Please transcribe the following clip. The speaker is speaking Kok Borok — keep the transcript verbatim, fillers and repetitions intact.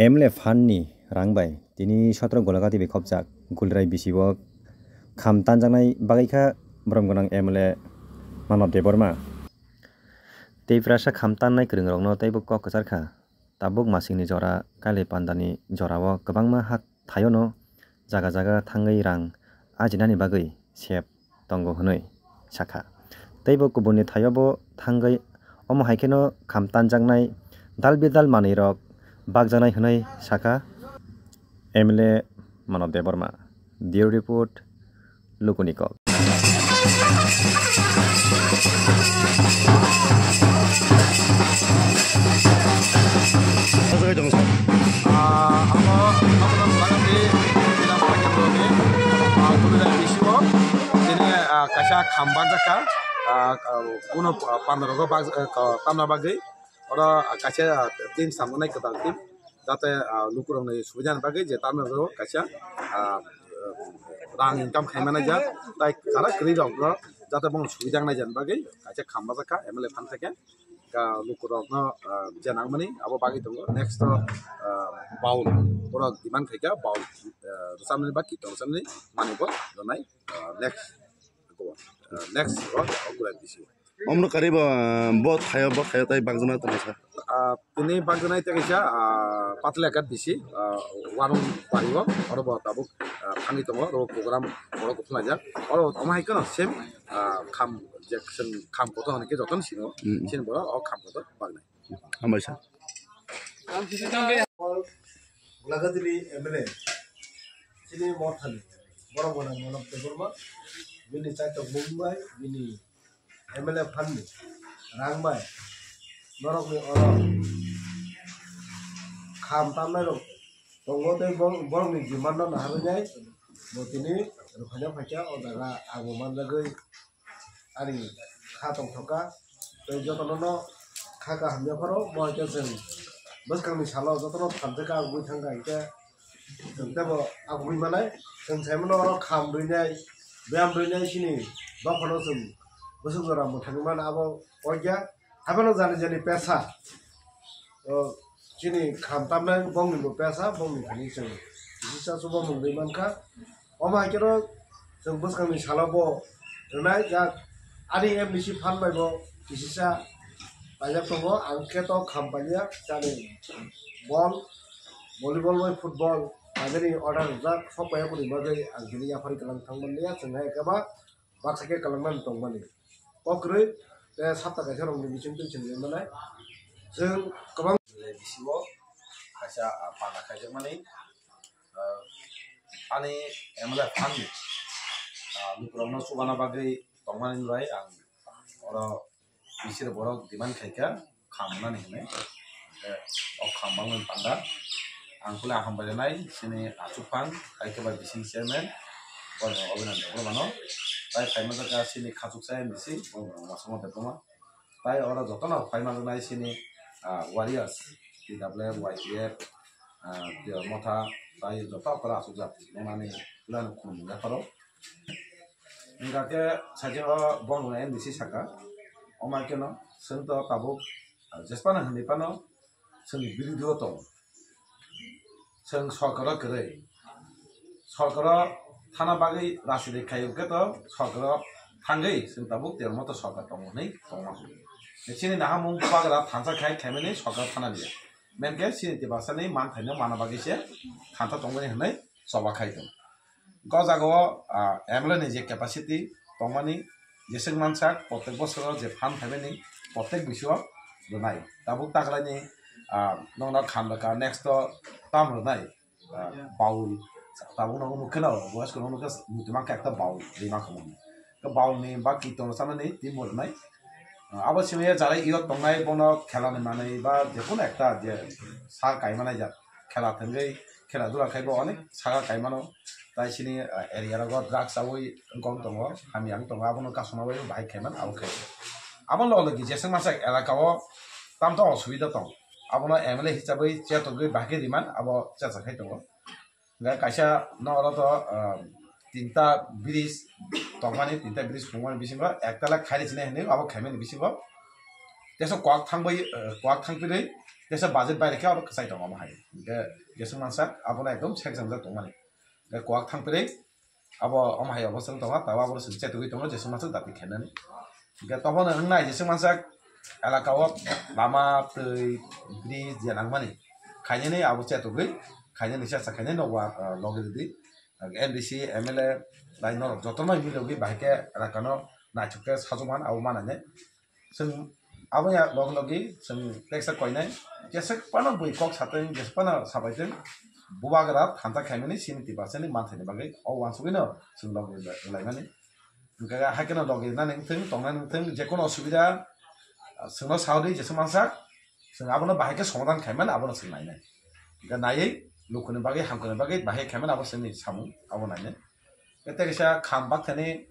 M L A fund ni rang bai tini sotro Golagati bai khopjak Gulrai bisi o kham tanjaknai bagwi kha borom gwnang M L A Manav Debbarma. Tei prasa kham tannai kwrwng rokno teibo kok kwchar kha. Tabuk masingni jora, kailai pandani jorao kwbangma ha thaiono jaga jaga thangwi rang ajinani bagwi sep tongo hwnwi sakha. Teibo kubunni thaiobo thangwi omo hai kheno kham tanjaknai dal bidal manwirok bakjaknai hwnwi sakha M L A Manav Debbarma. Bureau Report, Lukuni Kok. Ah, amo, amo nang bagwi, nang bagwi, ah, kuno da bisi o, tini, ah, kaisa kham banjak kha, ah, ah, kuno, ah, pandarogo bag-, ah, ka-, tamna bagwi, oro, ah, kaisa, ah, team samnai kwtal team, jate, ah, lukurokni subidani bagwi je tamna rogo kaisa, ah, rang income khaimani jak, tai kara kwrwi rok no jate bono subida wngnai jani bagwi kaisa kham bajak kha M L A fund theke. Ka lukurokno, ah, je nangmani abo bagwi tongo. Next o, ah, baul, borok demand khaikha baul, ah, rwchabnani ba kitor rwchabnani manwi bo rwnai, ah, next, ah, next o, o Gulrai bisi. Omno karibo, ah, bo thaio, bo thaio tai bakjana tongsa. Ah, tini bakjanai tei kaisa, ah, Patlakat bisi, ah, Warung Bario, oro bo tabuk, ah, thangwi tongo, oro program borok khlaijak. Oro omo hai kheno same, ah, kham, je chwng kham kotor hwnwi khe jotono sino, Mm. Chini borok o kham kotor baknai. Hambai sir. Gulagatili M L A, chini Mothani, borok gwnang Manav Debbarma, bini chaitok mung bai, bini M L A fund ni rang bai norokni oro kham tamnai rok tongo tei bo-, borokni demand no naharwi nai bo tini rwphaina phaikha o jaga ang bo manjagwi ani kha tongthokha tei jotono no kha kaham yapharo bo hai khe chwng bwskangni salo jotono thansa khe ang bui thangkha hinkhe Chwng teibo agugwi manai, chwng saimano oro kham rwinai, beyam rwinai chini dophano chwng bwswk jora mwthangwi mano abo oikya. Haphano jani jani pesa, o, chini kham tamnai bongni bo pesa, bongni thani chwng kisa chuba mwnwi mankha. Omo hai kheno chwng bwskangni salo bo rwnai jak ani M D C phan bai bo kisisa paijak tongo, ang khe to kham pailiya chani bol. Volleyball bai football painani order rijak, sok paiya kuni bagwi ang tini yaphari kwlang thang manliya, chwng hai khe ba baksa khe kwlangnani tongmani. Kok kwrwi tei sapta kaisa rokni bising twi chwng manai. Chwng kwbang bisingo kaisa, ah, panda khaijakmani, ah, ani M L A phan ni, ah, lukurokno chubana bagwi tongmani bai ang oro bisir borok demand khaikha, kham nani hinwi. Hwnkhe o kham bangmani panda ang kule hambai rwnai chini achukphang, hai khe bai bising chairman, bono Abhinandan Debbarmano. Tai phaima jakha chini khachuksa M D C, bono Masama Debbarma. Tai oro jotono phaima rwnai chini, ah, warriors, T W F, Y T F, ah, Motha, tai joto okora achukjak, nani kulano khulumung yapharo. Hingkha khe saijak o bongni M D C saka, omo hai kheno chwng to tabuk, ah, jesphano hinwi phano chwng birodhi o tongo. Chwng sorkaro kwrwi, sorkaro thana bagwi rajniti khai hwnkhe to sorkaro thangwi chwng tabuk tei moto sorkar tongo hwnwi tongma. Chini nahamung bubagra thansa khai khaimani sorkar thana liya. Menkhe chini tibasani manthaino mana bagwi se thansa tongmani hwnwi choba khai tongo. O jagao, ah, M L A ni je capacity tongmani, jeswk mansak, protek bosoro je phan phaimani, protek bisio rwnai. Tabuk taklaini, ah, nokno khan rwkha, next o tam rwnai, ah, baul, tabuk nokno nukhe no, boyos kono nukhe, muitu mankhe ekta baul, rima khumuni. Khe baul ni ba kiton sanani, timo rwnai. Ah, abo simi jara iyot tongnai, bono khela ni manwi ba jekunu ekta je sa kaimani ja, khela thangwi, khela dula khai bo onek saka kaimano. Tai chini, ah, area rogo drugs chawi wngkok tongo, hamya wng tongo, abono kasuna bai bahai khaiman abo khai. Abo loge loge jeswk masa elaka o tamto osubida tong. Abono M L A hisabwi chetogwi bahai riman abo checha khai tongo. Hingkhe kaisa no oro to, ah, tinta bridge tongmani, tinta bridge phungmani bisingo ekta le khairi sinai hinwi abo khaimani bisingo. Teso kwak thangbai, ah, kwak thangpirwi Tesa budget baire khe abo kwchai tongo omo hai. Hingkhe jeswk mansak abono ekdom sek jangjak tongmani. Hingkhe kwak thangpirwi abo omo hai obo chwng tongo, tabo abo chwng chetugwi tongo jeswk mansak dati khainani. Hingkhe tobono wngnai jeswk mansak elaka o lama, twi, bridge je nangmani khainani abo chetugwi khainani chesta khainani nogo, ah, logi rwdi. M D C, M L A, lai norok jotono milogwi bahai khe elakano naithok khe sajokman abo manani. Chwng abo ya logi logi chwng teksa koinai, jeswk phano bui kok satwng, jeswk phano sabaitwng, bubagra thansa khaimani sini tiprasani manthaini bagwi o uansugwino chwng logi laimani. Hingkhe haikhe no logi nani wngthwng, tongnani wngthwng, jekono osubida, ah, chwngno saudi jeswk mansak, chwng abono bahai khe somadhan khaimani abono chwng nainai. Hingkhe naiwi lukurokni bagwi, hamkurokni bagwi bahai khaimani abo chwngni samung, abo nainai. Tei kaisa kham bakthani